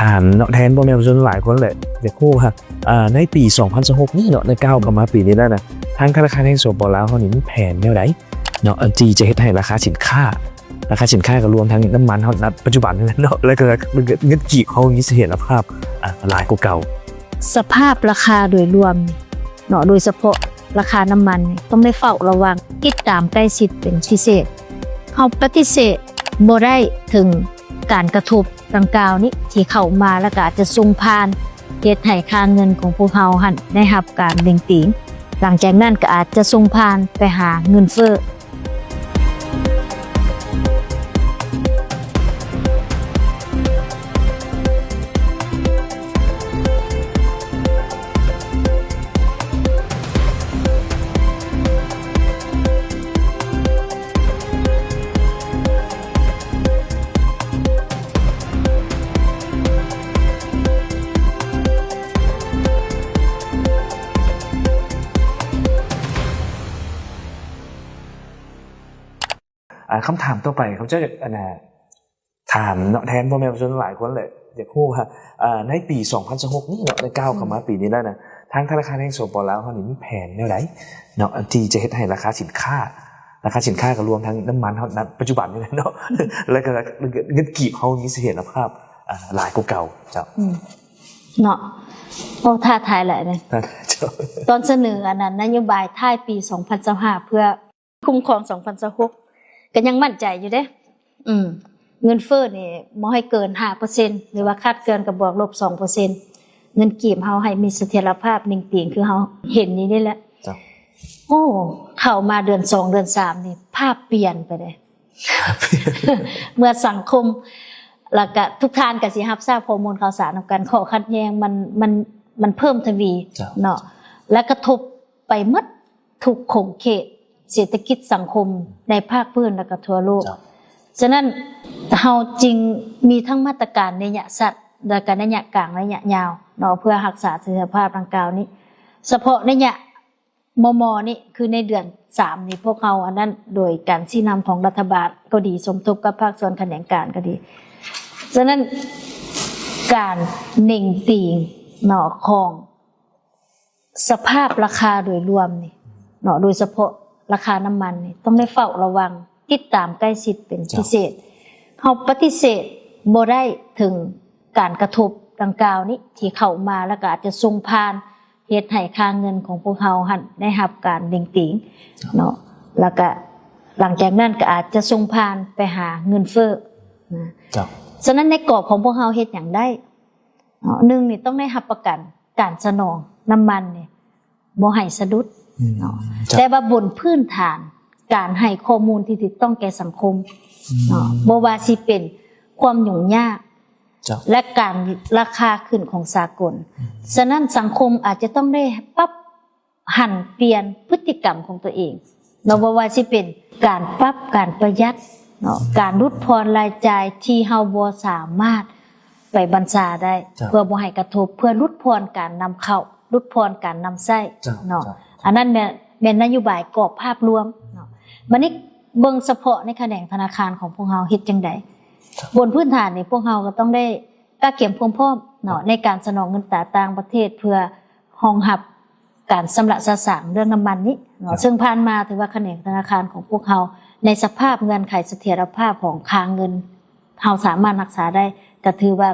ຖາມເນາະ ແທນພໍ່ແມ່ປະຊາຊົນຫຼາຍຄົນແຫຼະ ຢາກຮູ້ວ່າ ເອີ ໃນປີສອງພັນຊາວຫົກນີ້ເນາະ ໄດ້ກ້າວເຂົ້າມາປີນີ້ແລ້ວນະ ທາງທະນາຄານແຫ່ງ ສປປ ລາວ ເຮົານີ້ມີແຜນແນວໃດເນາະ ອັນທີ່ຈະເຮັດໃຫ້ລາຄາສິນຄ້າ ລາຄາສິນຄ້າກໍລວມທັງນ້ຳມັນເຮົາ ນະ ປັດຈຸບັນນີ້ແຫຼະເນາະ ແລ້ວກໍເງິນກີບເຮົາມີສະຖຽນລະພາບ ອາ ຫຼາຍກວ່າເກົ່າ? ສະພາບລາຄາໂດຍລວມເນາະ ໂດຍສະເພາະລາຄານ້ຳມັນນີ້ ຕ້ອງໄດ້ເຝົ້າລະວັງ ຕິດຕາມໃກ້ຊິດເປັນພິເສດ. ເຮົາປະຕິເສດບໍ່ໄດ້ເຖິງການກະທົບດັ່ງກ່າວນີ້ທີ່ເຂົ້າມາ ແລ້ວກໍອາດຈະສົ່ງຜ່ານ ເຮັດໃຫ້ຄ່າເງິນຂອງພວກເຮົາຫັ້ນໄດ້ຮັບການເໜັງຕີງ. ຫຼັງຈາກນັ້ນກໍອາດຈະສົ່ງຜ່ານໄປຫາເງິນເຟີ້. ອາ ຄຳຖາມຕໍ່ໄປ ຂ້າພະເຈົ້າຢາກ ອັນນ່າ ຖາມເນາະ ແທນພໍ່ແມ່ປະຊາຊົນຫຼາຍຄົນແຫຼະ ຢາກຮູ້ວ່າ ເອີ ໃນປີສອງພັນຊາວຫົກນີ້ເນາະ ໄດ້ກ້າວເຂົ້າມາ ອືມ ປີນີ້ແລ້ວນະ ທາງທະນາຄານແຫ່ງ ສປປ ລາວ ເຮົານີ້ມີແຜນແນວໃດເນາະ ອັນທີ່ຈະເຮັດໃຫ້ລາຄາສິນຄ້າ ລາຄາສິນຄ້າກໍລວມທັງນ້ຳມັນເຮົາ ນະ ປັດຈຸບັນນີ້ແຫຼະເນາະ ແລ້ວກໍເງິນກີບເຮົາມີສະຖຽນລະພາບ ອາ ຫຼາຍກວ່າເກົ່າ? ເຈົ້າ ອືມ ເນາະ ໂອ້ ທ້າທາຍຫຼາຍເດ້. ເຈົ້າ ຕອນສະເໜີອັນນັ້ນ ນະໂຍບາຍທ້າຍປີສອງພັນຊາວຫ້າ ເພື່ອ ຄຸ້ມຄອງສອງພັນຊາວຫົກ ກໍຍັງໝັ້ນໃຈຢູ່ເດ້. ອືມ ເງິນເຟີ້ນີ້ບໍ່ໃຫ້ເກີນຫ້າເປີເຊັນ ຫຼືວ່າຄາດເຄື່ອນກໍບວກລົບສອງເປີເຊັນ. ເງິນກີບເຮົາໃຫ້ມີສະຖຽນລະພາບເໜັງຕີງ ຄືເຮົາເຫັນນີ້ນີ້ແຫຼະ. ເຈົ້າ ໂອ້ ເຂົ້າມາເດືອນສອງ ເດືອນສາມນີ້ ພາບປ່ຽນໄປເດ້. ເມື່ອສັງຄົມ ແລ້ວກະທຸກທ່ານກະຊິຮັບຊາບຂໍ້ມູນຂ່າວສານນຳກັນ ຂໍ້ຂັດແຍ່ງມັນ ມັນ ມັນເພີ່ມທະວີ ເຈົ້າ ເນາະ ແລະກະທົບໄປໝົດ ທຸກຂົງເຂດເສດຖະກິດສັງຄົມໃນພາກພື້ນ ແລະກະທົ່ວໂລກ. ເຈົ້າ ສະນັ້ນ ເຮົາຈຶ່ງມີທັງມາດຕະການໄລຍະສັ້ນ ແລະກະໄລຍະກາງ ໄລຍະຍາວເນາະ ເພື່ອຮັກສາສະຖຽນລະພາບດັ່ງກ່າວນີ້. ສະເພາະໄລຍະມໍ່ໆນີ້ ຄືໃນເດືອນສາມນີ້ ພວກເຮົາອັນນັ້ນ ໂດຍການຊີ້ນຳຂອງລັດຖະບານກໍດີ ສົມທົບກັບພາກສ່ວນຂະແໜງການກໍດີ. ສະນັ້ນ ການເໜັງຕີງເນາະ ຂອງ ສະພາບລາຄາໂດຍລວມນີ້ເນາະ ໂດຍສະເພາະລາຄານ້ຳມັນນີ້ ຕ້ອງໄດ້ເຝົ້າລະວັງ ຕິດຕາມໃກ້ຊິດເປັນ ເຈົ້າ ພິເສດ. ເຮົາປະຕິເສດບໍ່ໄດ້ເຖິງການກະທົບດັ່ງກ່າວນີ້ທີ່ເຂົ້າມາ ແລ້ວກໍອາດຈະສົ່ງຜ່ານ ເຮັດໃຫ້ຄ່າເງິນຂອງພວກເຮົາຫັ້ນໄດ້ຮັບການເໜັງຕີງ ເຈົ້າ ເນາະ ແລ້ວກໍຫຼັງຈາກນັ້ນກໍອາດຈະສົ່ງຜ່ານໄປຫາເງິນເຟີ້ນະ. ເຈົ້າ ສະນັ້ນໃນກອບຂອງພວກເຮົາເຮັດຫຍັງໄດ້? ເນາະ ໜຶ່ງນີ້ຕ້ອງໄດ້ຮັບປະກັນການສະໜອງນ້ຳມັນນີ້ບໍ່ໃຫ້ສະດຸດ ອືມ ເນາະ ເຈົ້າ ແຕ່ວ່າບົນພື້ນຖານການໃຫ້ຂໍ້ມູນທີ່ຖືກຕ້ອງແກ່ສັງຄົມ ອືມ ເນາະ ບໍ່ວ່າຊິເປັນຄວາມຫຍຸ້ງຍາກ ເຈົ້າ ແລະ ການລາຄາຂຶ້ນຂອງສາກົນ ອືມ ສະນັ້ນສັງຄົມອາດຈະຕ້ອງໄດ້ປັບ ຫັນປ່ຽນພຶດຕິກຳຂອງຕົວເອງເນາະ ບໍ່ວ່າຊິເປັນການປັບການປະຢັດເນາະ ການຫຼຸດຜ່ອນລາຍຈ່າຍທີ່ເຮົາບໍ່ສາມາດໄປບັນຊາໄດ້ ເຈົ້າ ເພື່ອບໍ່ໃຫ້ກະທົບ ເພື່ອຫຼຸດຜ່ອນການນຳເຂົ້າ ຫຼຸດຜ່ອນການນຳໃຊ້ ເຈົ້າ ເນາະ ເຈົ້າ ອັນນັ້ນແມ່ນ ແມ່ນນະໂຍບາຍກອບພາບລວມເນາະ. ບາດນີ້ເບິ່ງສະເພາະໃນຂະແໜງທະນາຄານຂອງພວກເຮົາເຮັດຈັ່ງໃດ? ເຈົ້າ ບົນພື້ນຖານນີ້ພວກເຮົາກໍຕ້ອງໄດ້ກະກຽມຄວາມພ້ອມເນາະ ໃນການສະໜອງເງິນຕາຕ່າງປະເທດ ເພື່ອຮອງຮັບ ການຊຳລະສະສາງເລື່ອງນ້ຳມັນນີ້ເນາະ ເຈົ້າ ເຊິ່ງຜ່ານມາຖືວ່າຂະແໜງທະນາຄານຂອງພວກເຮົາ ໃນສະພາບເງື່ອນໄຂສະຖຽນລະພາບຂອງຄ່າເງິນ ເຮົາສາມາດຮັກສາໄດ້ ກໍຖືວ່າ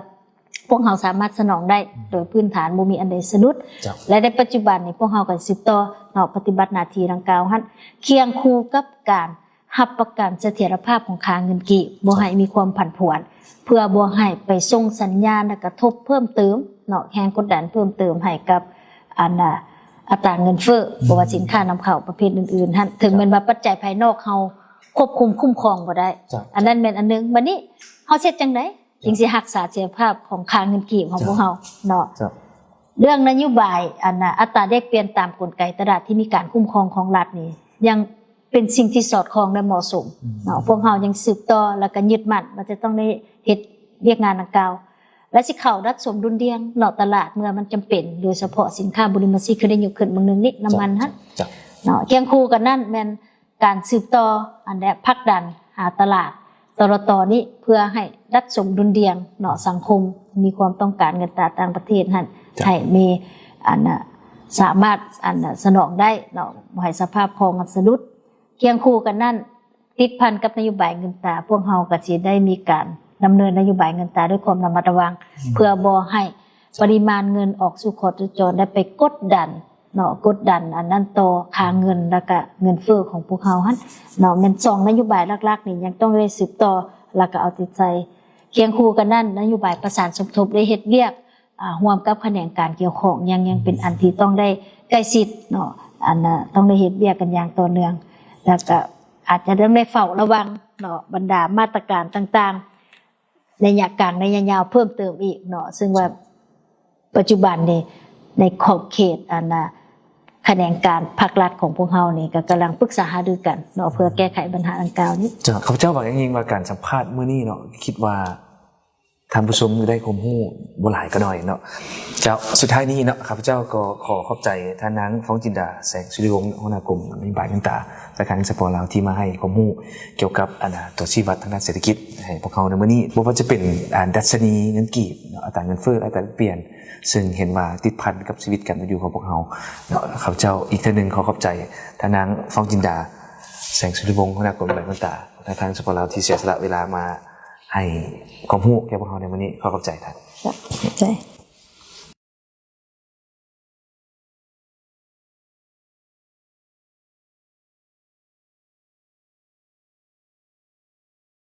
ພວກເຮົາສາມາດສະໜອງໄດ້ ອືມ ໂດຍພື້ນຖານບໍ່ມີອັນໃດສະດຸດ ເຈົ້າ ແລະ ໃນປັດຈຸບັນນີ້ພວກເຮົາກໍສືບຕໍ່ເນາະ ປະຕິບັດໜ້າທີ່ດັ່ງກ່າວຫັ້ນ ຄຽງຄູ່ກັບການ ຮັບປະກັນສະຖຽນລະພາບຂອງຄ່າເງິນກີບ ບໍ່ໃຫ້ມີຄວາມຜັນຜວນ ເພື່ອບໍ່ໃຫ້ໄປສົ່ງສັນຍານ ແລະ ກະທົບເພີ່ມເຕີມເນາະ ແຮງກົດດັນເພີ່ມເຕີມໃຫ້ກັບ ອັນນ່າ ອັດຕາເງິນເຟີ້ ອືມ ບໍ່ວ່າສິນຄ້ານຳເຂົ້າປະເພດອື່ນໆຫັ້ນ ເຖິງແມ່ນວ່າປັດໄຈພາຍນອກເຮົາຄວບຄຸມຄຸ້ມຄອງບໍ່ໄດ້ ເຈົ້າ ອັນນັ້ນແມ່ນອັນໜຶ່ງ. ບາດນີ້ເຮົາເຮັດຈັ່ງໃດ ເຈົ້າ ຈຶ່ງຊິຮັກສາສະຖຽນລະພາບຂອງຄ່າເງິນກີບຂອງ ເຈົ້າ ພວກເຮົາເນາະ? ເຈົ້າ ເລື່ອງນະໂຍບາຍ ອັນນ່າ ອັດຕາແລກປ່ຽນຕາມກົນໄກຕະຫຼາດທີ່ມີການຄຸ້ມຄອງຂອງລັດນີ້ ຍັງ ເປັນສິ່ງທີ່ສອດຄ່ອງ ແລະ ເໝາະສົມ ອືມ ເນາະ ພວກເຮົາຍັງສືບຕໍ່ ແລ້ວກໍຍຶດໝັ້ນວ່າຈະຕ້ອງໄດ້ເຮັດວຽກງານດັ່ງກ່າວ ແລະ ຊິເຂົ້າດັດສົມດຸນດ່ຽງເນາະ ຕະຫຼາດເມື່ອມັນຈຳເປັນ ໂດຍສະເພາະສິນຄ້າບູລິມະຊີ ຄືໄດ້ຍົກຂຶ້ນເບິ່ງໜຶ່ງນີ້ ນ້ຳມັນຫັ້ນ ເຈົ້າ ເຈົ້າ ເນາະ. ຄຽງຄູ່ກັນນັ້ນແມ່ນການສືບຕໍ່ ອັນແລະ ຜັກດັນຫາຕະຫຼາດ ຕລຕນີ້ ເພື່ອໃຫ້ດັດສົມດຸນດ່ຽງເນາະ ສັງຄົມມີຄວາມຕ້ອງການເງິນຕາຕ່າງປະເທດຫັ້ນ ເຈົ້າ ໃຫ້ມີອັນນ່າ ສາມາດອັນນ່າ ສະໜອງໄດ້ເນາະ ບໍ່ໃຫ້ສະພາບຄ່ອງມັນສະດຸດ. ຄຽງຄູ່ກັນນັ້ນ ຕິດພັນກັບນະໂຍບາຍເງິນຕາ ພວກເຮົາກໍຊິໄດ້ມີການດຳເນີນນະໂຍບາຍເງິນຕາດ້ວຍຄວາມລະມັດລະວັງ ອືມ ເພື່ອບໍ່ໃຫ້ ເຈົ້າ ປະລິມານເງິນອອກສູ່ຂໍຕົວຈອນ ໄດ້ໄປກົດດັນເນາະ ກົດດັນອັນນັ້ນຕໍ່ຄ່າເງິນ ແລ້ວກະເງິນເຟີ້ຂອງພວກເຮົາຫັ້ນເນາະ. ແມ່ນສອງນະໂຍບາຍຫຼັກໆນີ້ ຍັງຕ້ອງໄດ້ສືບຕໍ່ ແລ້ວກະເອົາໃຈໃສ່. ຄຽງຄູ່ກັນນັ້ນ ນະໂຍບາຍປະສານສົມທົບ ໄດ້ເຮັດວຽກ ອ່າ ຮ່ວມກັບຂະແໜງການກ່ຽວຂ້ອງ ຍັງ ຍັງເປັນອັນທີ່ຕ້ອງໄດ້ໃກ້ຊິດເນາະ ອັນນ່າ ຕ້ອງໄດ້ເຮັດວຽກກັນຢ່າງຕໍ່ເນື່ອງ ແລ້ວກະອາດຈະຕ້ອງໄດ້ເຝົ້າລະວັງເນາະ ບັນດາມາດຕະການຕ່າງໆ ໄລຍະກາງ ໄລຍະຍາວເພີ່ມເຕີມອີກເນາະ ຊຶ່ງວ່າປັດຈຸບັນນີ້ ໃນຂອບເຂດອັນນ່າ ຂະແໜງການພາກລັດຂອງພວກເຮົານີ້ ກໍກຳລັງປຶກສາຫາລືກັນເນາະ ເພື່ອແກ້ໄຂບັນຫາດັ່ງກ່າວນີ້. ເຈົ້າ ຂ້າພະເຈົ້າຫວັງຢ່າງຍິ່ງວ່າການສຳພາດມື້ນີ້ເນາະ ຄິດວ່າ ທ່ານຜູ້ຊົມຈະໄດ້ຄວາມຮູ້ບໍ່ຫຼາຍກໍໜ້ອຍເນາະ. ເຈົ້າ ສຸດທ້າຍນີ້ເນາະ ຂ້າພະເຈົ້າກໍຂໍຂອບໃຈທ່ານນາງ ຟອງຈິນດາ ແສງສຸລິວົງ ຫົວໜ້າກົມນະໂຍບາຍເງິນຕາ ສາຂາເງິນສະປອງລາວ ທີ່ມາໃຫ້ຄວາມຮູ້ກ່ຽວກັບອັນນ່າ ຕົວຊີ້ວັດທາງດ້ານເສດຖະກິດໃຫ້ພວກເຮົາໃນມື້ນີ້ ບໍ່ວ່າຈະເປັນ ອ່າ ດັດຊະນີເງິນກີບເນາະ ອັດຕາເງິນເຟີ້ ອັດຕາແລກປ່ຽນ ຊຶ່ງເຫັນວ່າຕິດພັນກັບຊີວິດການເປັນຢູ່ຂອງພວກເຮົາເນາະ. ຂ້າພະເຈົ້າອີກເທື່ອໜຶ່ງຂໍຂອບໃຈທ່ານນາງ ຟອງຈິນດາ ແສງສຸລິວົງ ຫົວໜ້າກົມນະໂຍບາຍເງິນຕາ ທາງ ທາງສປປ ລາວ ທີ່ເສຍສະຫຼະເວລາມາໃຫ້ຄວາມຮູ້ແກ່ພວກເຮົາໃນມື້ນີ້. ຂໍຂອບໃຈທ່ານ. ເຈົ້າ ຂອບໃຈ.